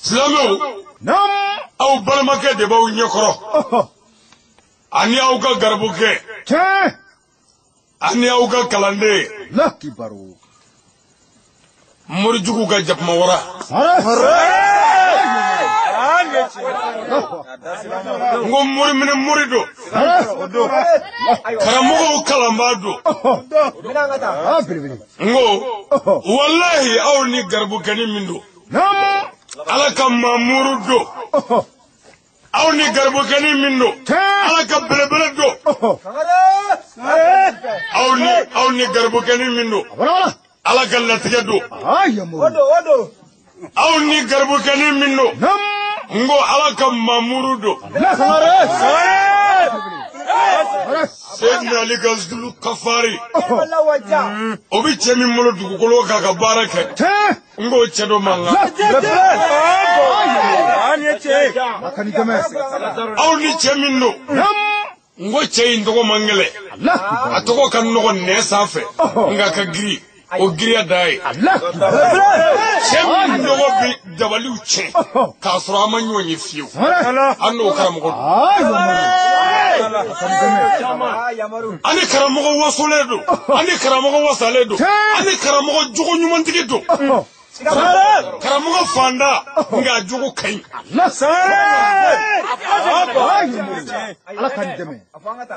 Silamɛw, aw balimakɛ de b'aw ɲɛkɔrɔ. Ani aw ka garibukɛ. Ani aw ka kalanden. Morijugu ka jakuma wara. N ko mori minɛ mori don. Karamɔgɔw kalanbaa don. N ko walahi aw ni garibukɛni min don. Ala ka mamuru don. Aw ni garibukɛni min don. Ala ka belebele don. Aw ni garibukɛni min don. Ala ka latigɛ don. Aw ni garibukɛni min don. N ko ala ka mamuru don. Seydina Ali ka zulu kafari. O bɛ cɛ min bolo dugukolo kan ka baara kɛ. N k'o cɛ dɔ man kan. Aw ni cɛ min don. N ko cɛ in tɔgɔ man gɛlɛn. A tɔgɔ ka nɔgɔn nɛn sanfɛ. Nka ka girin. O giriya da ye. Cɛ min nɔgɔ bɛ dabaliw tiɲɛ k'a sɔrɔ an ma ɲɔgɔn ye fiyewu. An n'o karamɔgɔ don. An ni karamɔgɔ wasolen don. An ni karamɔgɔ wasalen don. An ni karamɔgɔ jogo ɲumantigi don. Karamɔgɔ fanda nka jogo ka ɲi.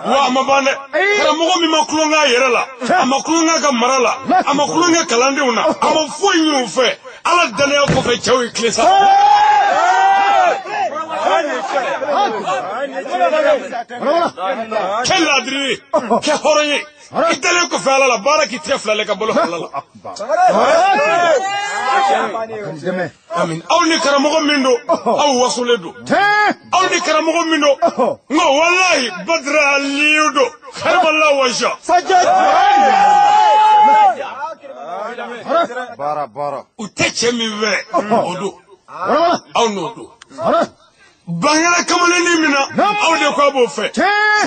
Wa a ma ban dɛ. Karamɔgɔ min ma tulonkɛ a yɛrɛ la, a ma tulonkɛ ka mara la, a ma tulonkɛ kalandenw na, a ma foyi ɲini u fɛ. Ala danaya kɔfɛ cɛw ye tile saba. Kɛ laadiri ye, kɛ hɔrɔn ye. I dalen kɔfɛ Ala la, baara k'i tɛgɛ fila la i ka balo halala la. Amin. Aw ni karamɔgɔ min don, aw wasolen don. Aw ni karamɔgɔ min don, n ko walahi Badara Aliyu don. Karamala waja. U tɛ cɛ min fɛ, o don. Aw n'o don. Bangera kamalennin min na, aw de ko a b'o fɛ.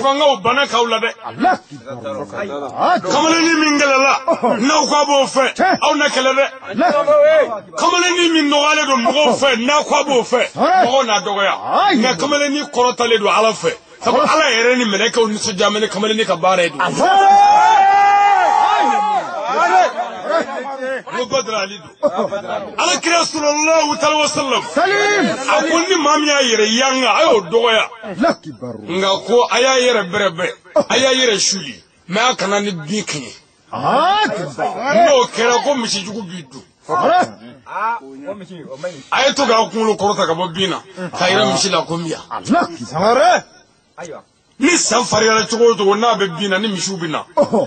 Fangaw bana k'aw la dɛ. Kamalennin min kɛlɛla, n'aw ko a b'o fɛ, aw na kɛlɛ dɛ. Kamalennin min nɔgɔyalen don mɔgɔw fɛ, n'aw ko a b'o fɛ, mɔgɔw n'a dɔgɔya. Nka kamalennin kɔrɔtalen don Ala fɛ. Sabu Ala yɛrɛ ni mɛlɛkɛw nisɔndiya mɛ ni kamalennin ka baara ye don. Ko Badara Ali don. Ala kira sallallahu alaihi wasallam. A ko ni maa min y'a yɛrɛ yanga, a y'o dɔgɔya. Nka ko a y'a yɛrɛ bɛrɛbɛn, a y'a yɛrɛ suli, mɛ a kana ni bin kɛɲɛ. N'o kɛra ko misijugu b'i dun. A ye to k'a kunkolo kɔrɔta ka bɔ bin na, k'a yira misi la ko miya. Ni san fariyara cogo o cogo n'a bɛ bin na ni misiw bɛ na,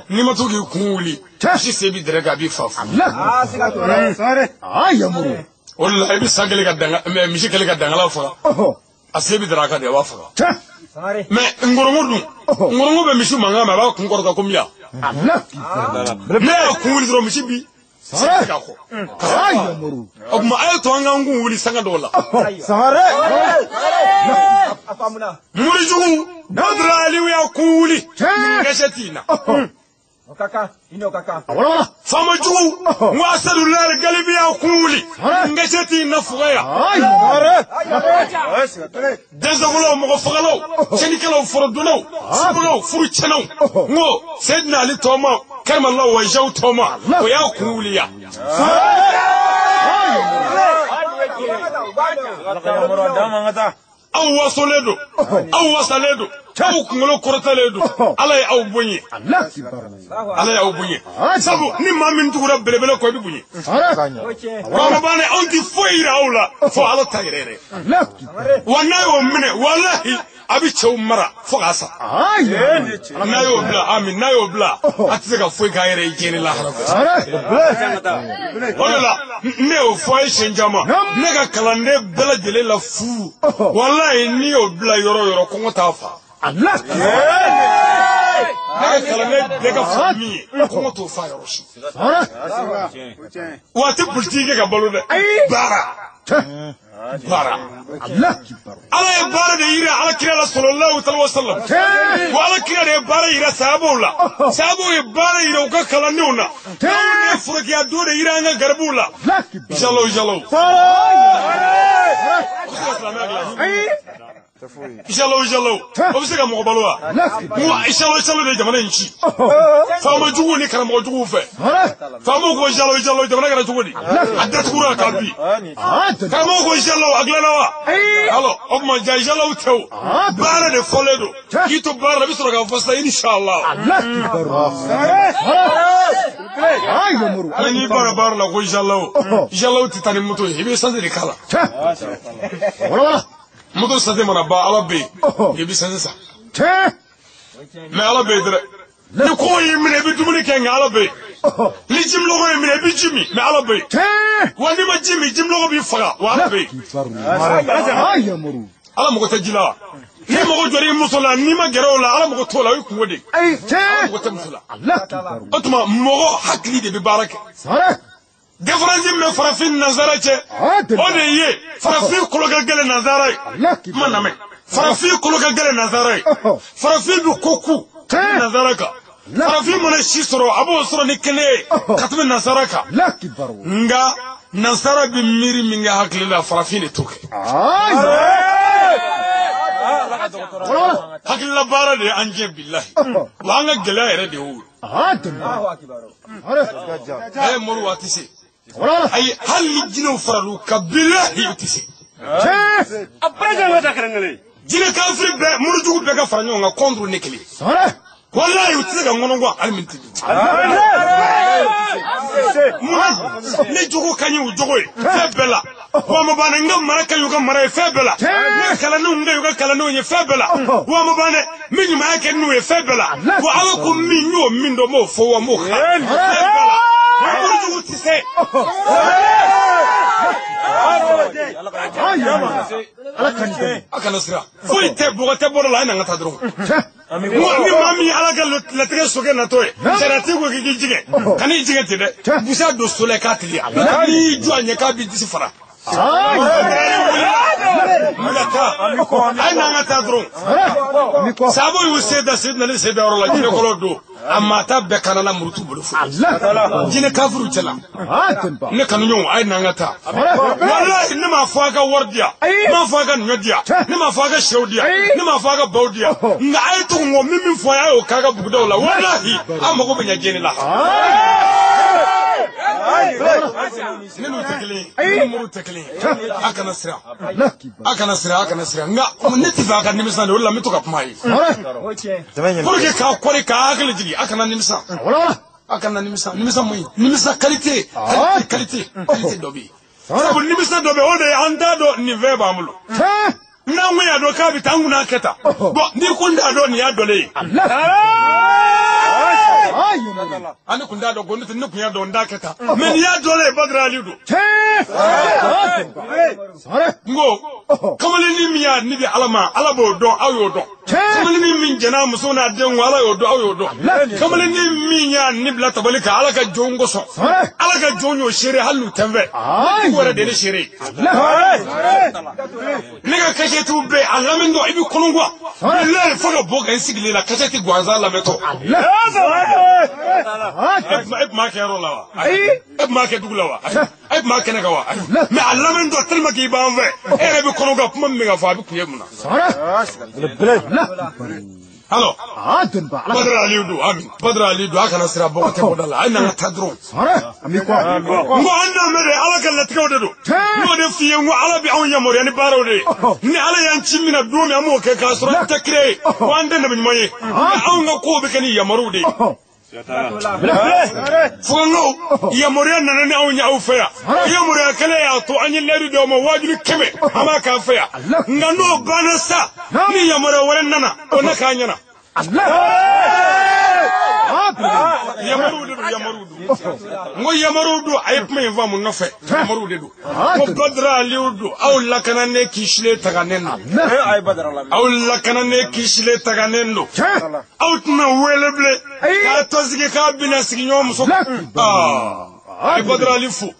n'i ma to k'i kun wuli, misi sen bɛ dɛrɛ a b'i fa fu. O de la i bɛ san kelen ka danga, misi kelen ka dangala faga, a sen bɛ dɛrɛ a kan de, a b'a faga. Mɛ nkorongo dun, nkorongo bɛ misi mankan mɛn, a b'a kun kɔrɔta ko miya. Ne y'a kun wuli dɔrɔn misi bi. O tuma a ye to an k'an kun wuli sanga dɔw la. Morijugu Badara Aliyu y'a kun wuli. Gɛsɛ t'i na. Faamajugu Wasadulayi Galibi y'a kun wuli. Gɛsɛ t'i na fugaya. Densagolaw, mɔgɔ fagalaw, tiɲɛnikɛlaw, forodonnaw, subagaw, furucɛnnaw. N ko Seydina Ali tɔma, Karimala Wajaw tɔma, o y'a kun wuli yan. Aw wasolen don, aw wasalen don, aw kunkolo kɔrɔtalen don. Ala ye aw bonya. Ala y'aw bonya. Sabu ni maa min tugura belebele kɔ, i bɛ bonya. Wa anw ti foyi yira aw la fo Ala ta yɛrɛ yɛrɛ. Wa n'a y'o minɛ, walahi a bɛ cɛw mara fo k'a sa. N'a y'o bila, amin, n'a y'o bila, a tɛ se ka foyi k'a yɛrɛ ye diɲɛ ni lahara. O de la ne y'o fɔ a ye siɲɛ caman, ne ka kalanden bɛɛ lajɛlen la fu. Walahi n'i y'o bila yɔrɔ o yɔrɔ, kɔngɔ t'a fa. Ne ka kalanden bɛɛ ka fisa min ye, kɔngɔ t'o fa yɔrɔ si. Wa a tɛ politiki kɛ ka balo dɛ. Baara. Baara. Ala ye baara de yira Ala kira la sallallahu alaihi wasallam. Wa Ala kira de ye baara yira sahabaw la. Sahabaw ye baara yira u ka kalandenw na. Anw ye forokiya don de yira an ka garibuw la. Inshallah, inshallah. Inshallah inshallah o bɛ se ka mɔgɔ balo wa? N ko inshallah inshallah de jamana in ci. Faama juguw ni karamɔgɔ juguw fɛ. Faamaw ko inshallah inshallah jamana kɛra cogo di? A datugura k'a bi. Karamɔgɔw ko inshallah a dilanna wa? Alors o tuma ja inshallah tɛ o. Baara de fɔlen don. K'i to baara la i bɛ sɔrɔ k'a fɔ sisan inshallah. Mais n'i baara baara la ko inshallah inshallah tɛ taa ni moto ye i bɛ essence de k'a la. Moto santé mana ban ala bɛ yen i bɛ santé san. Mais ala bɛ yen dɛ. Ni kɔngɔ y'i minɛ i bɛ dumuni kɛ nka ala bɛ yen. Ni jimilɔgɔ y'i minɛ i bɛ ji min mais ala bɛ yen. Wa n'i ma ji min jimilɔgɔ b'i faga wa ala bɛ yen. Ala mago tɛ ji la wa? N'i mago jɔra i muso la n'i ma gɛrɛ o la ala mago t'o la o ye kungo de ye. Ala mago tɛ muso la. O tuma mɔgɔ hakili de bɛ baara kɛ. Différence min bɛ farafin nanzara cɛ o de ye farafin kolo ka gɛlɛn nanzara ye. Kuma lamɛn farafin kolo ka gɛlɛn nanzara ye. Farafin bɛ ko ku ka tɛmɛ nanzara kan. Farafin mana si sɔrɔ a b'o sɔrɔ ni kɛnɛ ye ka tɛmɛ nanzara kan. Nka nanzara bɛ miiri min kɛ hakili la farafin de t'o kɛ. Hakilila baara de ye an jɛ bilahi wa an ka gɛlɛya yɛrɛ de y'o ye. A ye mori wa a tɛ se. Ayi hali ni jinɛw faral'u kan bilahi u tɛ se. Jinɛ kafiri bɛɛ morijugu bɛɛ ka fara ɲɔgɔn kan contre ne kelen. Walahi u tɛ se ka ŋɔnɔ bɔ hali miniti duuru. Munna ne jogo ka ɲi u jogo ye fɛn bɛɛ la. Wa ma ban n ka mara ka ɲi u ka mara ye fɛn bɛɛ la. Ne ka kalandenw ka ɲi u ka kalandenw ye fɛn bɛɛ la. Wa ma ban dɛ n bɛ ɲumanya kɛ n'u ye fɛn bɛɛ la. Wa ala ko min n y'o min dɔn n b'o fɔ wa n b'o kɛ fɛn bɛɛ la. Morijugu tɛ se. A kana siran foyi tɛ bɔgɔ tɛ bɔrɔ la a ye na n ka taa dɔrɔn. Ni maa min ye ala ka latigɛ sokɛ natɔ ye sariyatigi ko k'i k'i jigin kan'i jigin ten dɛ busa don so la k'a teliya n'i y'i jɔ a ɲɛ k'a b'i disi fara. A ye n'an ka taa dɔrɔn. Sabu y'u se da Seydina Ali se da yɔrɔ la jinɛkɔlɔ don a maa ta bɛɛ kana la murutu bolo foyi jinɛ kafiriw cɛla ne kanuɲɔgɔnw a ye n'an ka taa. Walahi ne m'a fɔ a ka wari di yan ne m'a fɔ a ka ɲɔ di yan ne m'a fɔ a ka sɛw di yan ne m'a fɔ a ka baw di yan nka a ye tugu n kɔ min fɔ a y'o k'a ka bugudaw la walahi a mago bɛ ɲɛ jɛni la. Ne n'u tɛ kelen ye ne ni moriw tɛ kelen ye a kana siran a kana siran a kana siran nka ne tɛ fɛ a ka nimisa de o de la n bɛ to ka kuma a ye pour que k'a kɔri k'a hakili jigin a kana nimisa a kana nimisa nimisa mun ye nimisa qualité qualité qualité dɔ bɛ yen sabu nimisa dɔ bɛ yen o de ye an t'a dɔn nin fɛn b'an bolo n'an kun y'a dɔn k'a bɛ taa an kun n'a kɛ tan bon n'i kun t'a dɔn nin y'a dɔlen ye. An ne kun t'a dɔn ko ne kun y'a dɔn n t'a kɛ tan mais nin y'a dɔlen ye Badara Ali don. N ko kamalennin min y'a ni di Ala ma Ala b'o dɔn aw y'o dɔn. Kamalennin min jɛn'a muso n'a denw Ala y'o dɔn aw y'o dɔn. Kamalennin min y'a ni bila tabali kan Ala ka jɔn kosɔn Ala ka jɔn y'o seere hali n'u tɛ n fɛ. Ne yɛrɛ de ye ne seere ye. Ne ka kasɛtiw bɛ yen a lamɛntɔ i bɛ kɔnɔguwan. Bilahi fo ka bɔ ka n sigilen la kasɛti gansan lamɛntɔ. E tun b'a kɛ yɔrɔ la wa? E tun b'a kɛ dugu la wa? E tun b'a kɛnɛ kan wa? Mais a lamɛntɔ tellement k'i b'an fɛ e yɛrɛ bɛ kɔnɔguwan kuma min bɛ ka fɔ a bɛ kun ye mun na? Alors, Badara Aliyu don ami Badara Aliyu don a kana siran bɔgɔ tɛ bɔda la a ye n'an ka taa dɔrɔn. N ko an n'an bɛ de Ala ka latigɛw de don. N y'o de f'i ye n ko Ala bɛ anw yamaruya ni baaraw de ye. Ni Ala y'an ci min na don min an b'o kɛ k'a sɔrɔ an tɛ kira ye ko an tɛ nabi ɲuman ye. Nka anw ka kow bɛ kɛ ni yamaruw de ye. Fugangaw yamaruya nana ni anw ye aw fɛ yan. Yamaruya kɛlen y'a to an ye layidu d'aw ma waajuli 100 an b'a k'an fɛ yan. Nka n'o banna sa ni yamaruya wɛrɛ nana o na k'an ɲɛna. Yamaruw de don yamaruw don. N ko yamaruw don a ye kuma in faamu n nɔfɛ yamaruw de don. N ko Badara Aliyu don aw lakananen kisilen taganen don. Aw lakananen kisilen taganen don. Aw tɛna wele bilen k'a tɔ sigi k'a bɛna sigiɲɔgɔn muso. A ye Badara Ali fo.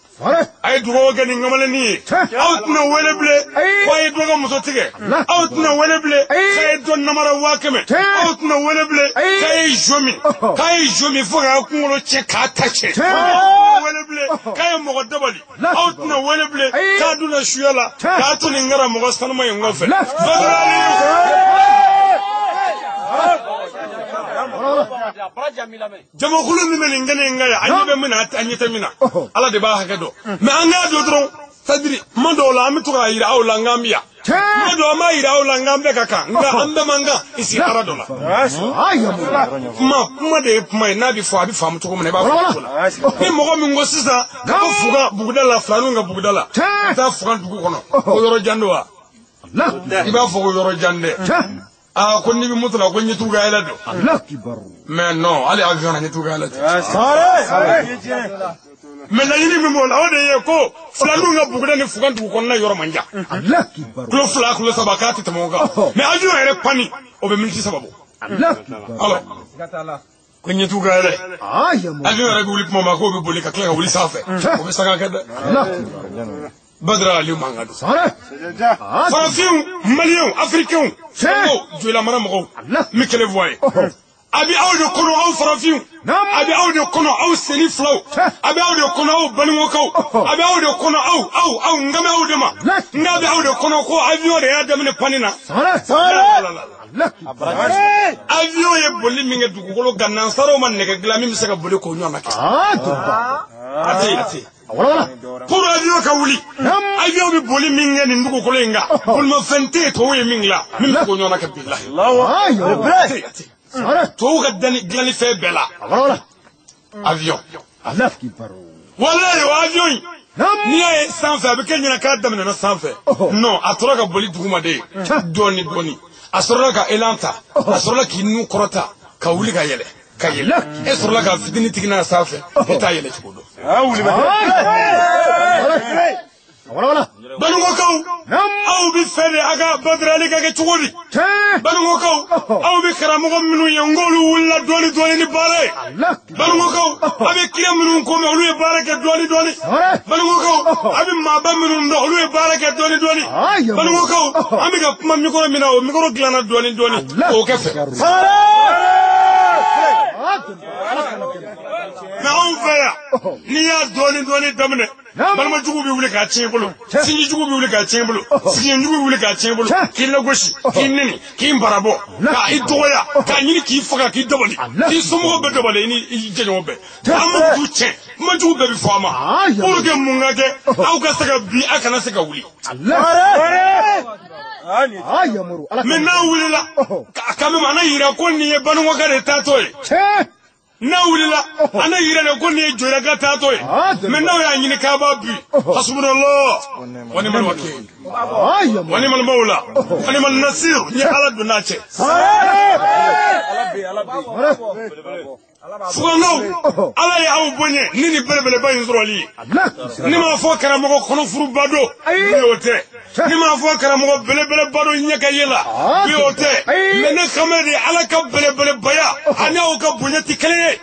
A ye dugawu kɛ nin kamalennin ye. Aw tɛna wele bilen ko a ye dɔ ka muso tigɛ. Aw tɛna wele bilen k'a ye dɔ namara 100,000. Aw tɛna wele bilen k'a ye zo min. K'a ye zo min fo k'a kunkolo cɛ k'a ta cɛ. Wele wele bilen k'a ye mɔgɔ dabali aw tɛna wele bilen k'a donna suya la k'a to nin karamɔgɔ sanuma in kɔfɛ Badara Aliyu jamakulu min bɛ nin kɛnɛ in kan yan a ɲɛ bɛ min na a ɲɛ tɛ min na Ala de b'a hakɛ dɔn mais an k'a dɔn dɔrɔn c'est-à-dire kuma dɔw la an bɛ to k'a yira aw la n k'an bɛ yan kuma dɔw an b'a yira aw la n k'an bɛɛ ka kan nka an bɛɛ man kan i sigiyɔrɔ dɔ la kuma de ye kuma ye n'a bɛ fɔ a bɛ faamu cogo min na i b'a fɔ cogo la ni mɔgɔ min ko sisan ka bɔ Fuga buguda la filaninw ka buguda la ka taa Fuga dugu kɔnɔ ko yɔrɔ jan don wa i b'a fɔ ko yɔrɔ jan dɛ. Ah, ko n'i bɛ moto la ko ɲɛtugu ka yɛlɛ don. Mais non, hali avion na ɲɛtugu ka yɛlɛ tɛ. Mais laɲini min b'o la o de ye ko filaninw ka buguda ni Fuga dugu kɔnɔna yɔrɔ man jan. Kilo 2 kilo 3 k'a tɛ tɛmɛ o kan. Mais avion yɛrɛ panni o bɛ miniti 3 bɔ. Alors ko ɲɛtugu ka yɛlɛ. Avion yɛrɛ bɛ wuli tuma min k'o bɛ boli ka tila ka wuli sanfɛ. O bɛ sanga kɛ dɛ. Badara Aliyu mankan don. Farafinw, Maliyɛnw, Africains, Joyila mara mɔgɔw, n bɛ kelen fɔ a ye. A bɛ aw de kɔnɔ aw farafinw, a bɛ aw de kɔnɔ aw senni filaw, a bɛ aw de kɔnɔ aw balimakaw, a bɛ aw de kɔnɔ aw aw aw n kan bɛ aw de ma. N k'a bɛ aw de kɔnɔ ko avion de y'a daminɛ panni na. Avion ye boli min kɛ dugukolo kan nansaraw ma nɛgɛ dilan min bɛ se ka boli k'o ɲɔgɔn na kɛ. A tɛ yen a tɛ yen. Pour avion ka wuli avion bɛ boli min kɛ nin dugukolo in kan bolimafɛn tɛ yen tubabu ye min dilan min bɛ k'o ɲɔgɔn na kɛ bilahi. Tubabu ka dilanni fɛn bɛɛ la avion. Walayi o avion in n'i y'a ye sanfɛ a bɛ kɛ ɲɛna k'a daminɛna sanfɛ non a tora ka boli duguma de dɔɔni dɔɔni a sɔrɔla ka élan ta a sɔrɔla k'i nun kɔrɔta ka wuli ka yɛlɛ. Ka yɛlɛ e sɔrɔla ka fitinin tigi n'a sanfɛ e t'a yɛlɛ cogo dɔn. Banikɔkaw aw bɛ fɛ de a ka Badara Ali ka kɛ cogo di? Banikɔkaw aw bɛ karamɔgɔ minnu ye n k'olu wulila dɔɔni dɔɔni ni baara ye. Banikɔkaw a bɛ kira minnu ko mɛn olu ye baara kɛ dɔɔni dɔɔni. Banikɔkaw a bɛ maaba minnu dɔn olu ye baara kɛ dɔɔni dɔɔni. Banikɔkaw an bɛ ka kuma mikoro min na o mikoro dilanna dɔɔni dɔɔni k'o kɛ fɛ. Mais anw fɛ yan n'i y'a dɔɔni dɔɔni daminɛ balimajugu bɛ wuli k'a tiɲɛ i bolo sinjijugu bɛ wuli k'a tiɲɛ i bolo sigiɲɛjugu bɛ wuli k'a tiɲɛ i bolo k'i lagosi k'i nɛni k'i barabɔ k'i dɔgɔya k'a ɲini k'i faga k'i dabali k'i somɔgɔw bɛɛ dabali i ni i jɛɲɔgɔn bɛɛ an b'u du tiɲɛ kumajugu bɛɛ bɛ fɔ a ma pour que mun ka kɛ aw ka se ka bin a kana se ka wuli. Mais n'a wulila quand même a n'a yira ko nin ye Banikɔka de taatɔ ye. N'a wulila a n'a yira de ko nin ye Joyilaka taatɔ ye. Mais n'aw y'a ɲini k'a b'a bi hasubunallah wa ni'mal wakil wa ni'mal mawla wa ni'mal nasir n ye Ala don n'a cɛ. Fugankaw Ala ye aw bonya ni nin belebeleba in sɔrɔli ye. Ne m'a fɔ karamɔgɔ kɔnɔfuruba don bi o tɛ. Ne m'a fɔ karamɔgɔ belebeleba don ɲɛ ka ye la bi o tɛ. Mais ne kan bɛ de Ala ka belebelebaya ani aw ka bonya tɛ kelen ye.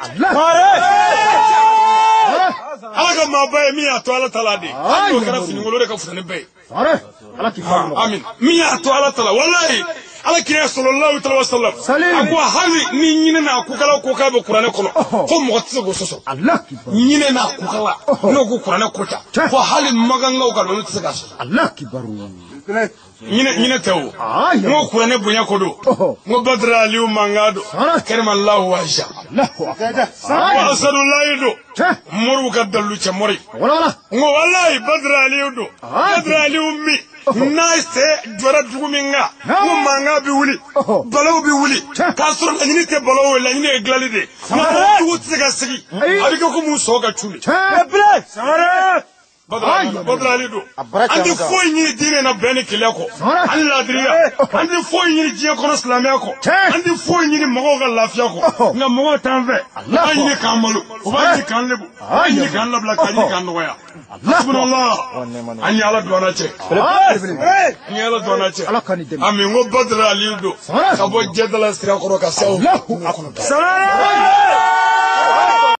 Ala ka maaba ye min y'a to Ala ta la de. Hali n'o kɛra finikolon de ka fisa ni bɛɛ ye. Amin. Min y'a to Ala ta la walayi. Ala kira sallallahu alaihi wasallam a ko hali ni ɲinɛ n'a kukala ko k'a bɛ kuranɛ kɔnɔ ko mɔgɔ tɛ se k'o sɔsɔ. Ɲinɛ n'a kukala n'o ko kuranɛ ko ta ko hali magankaw ka olu tɛ se k'a sɔsɔ. Ɲinɛ tɛ o. N ko kuranɛ bonya ko don. N ko Badara Aliyu mankan don. Karimallahu wajha. Ko Asadulayi don. Moriw ka dalilu cɛ mori. N ko walayi Badara Aliyu don. Badara Aliyu min n'a se jɔra dugu min kan ko mankan bɛ wuli balaw bɛ wuli k'a sɔrɔ laɲini tɛ balaw ye laɲini ye dilanli de ye. Nka dugu tɛ se ka sigi a bɛ kɛ komi sɔ ka cu de. Badara Ali don. An tɛ foyi ɲini diinɛ na bɛn ni keleya kɔ ani laadiriya. An tɛ foyi ɲini diɲɛ kɔnɔ silamɛya kɔ. An tɛ foyi ɲini mɔgɔw ka lafiya kɔ. Nka mɔgɔw t'an fɛ. U b'a ɲini k'an malo, u b'a ɲini k'an lebu, u b'a ɲini k'an labila, k'a ɲini k'an nɔgɔya. Hasbunallah. An ye Ala don an na cɛ. An ye Ala don an na cɛ. Ami n ko Badara Ali don. Ka bɔ Jɛdala sira kɔrɔ ka se aw.